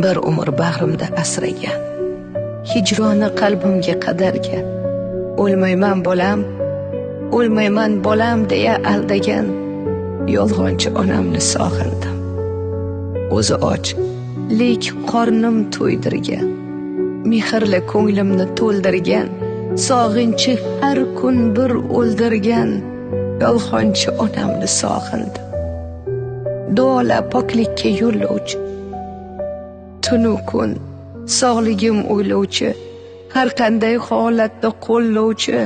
Bir umr bag'rimda asragan, hijroni qalbimga qadalgan, o'lmayman bolam, o'lmayman bolam deya aldagan yolg'onchi onamni sog'indim. O'zi och, lek qornim to'ydirgan, mehrli ko'nglimni to'ldirgan, sog'inchi har kun bir o'ldirgan yolg'onchi onamni sog'indim. Duolar poklikka yo'llovchi, tunu kun sog'ligim o'ylovchi, har qanday holatda qo'llovchi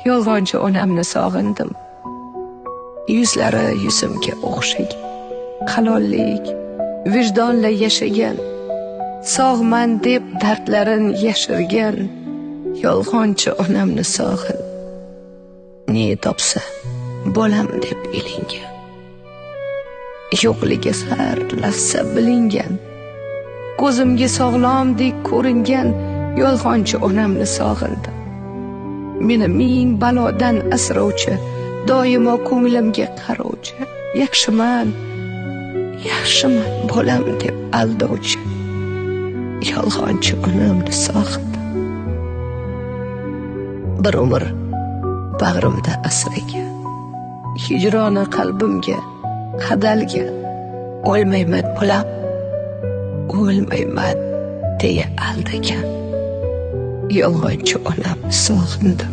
yolg'onchi onamni sog'indim. Yuzlari yuzimga o'xshagan, halollik, vijdonla yashagan, sog'man deb dardlarin yashirgan yolg'onchi onamni sog'indim. Ne topsa bolam deb ilingan, yo'qligi har lahza bilingan, ko'zimga sog'lomdek ko'ringan yolg'onchi onamni sog'indim. Meni ming balodan asrovchi, doimo ko'nglimga qarovchi, yaxshiman, yaxshiman bolam deb aldovchi yolg'onchi onamni sog'indim. Bir umr bag'rimda asragan, hijroni qalbimga qadalgan, o'lmayman bolam, o'lmayman deya aldagan yolg'onchi onamni sog'indim.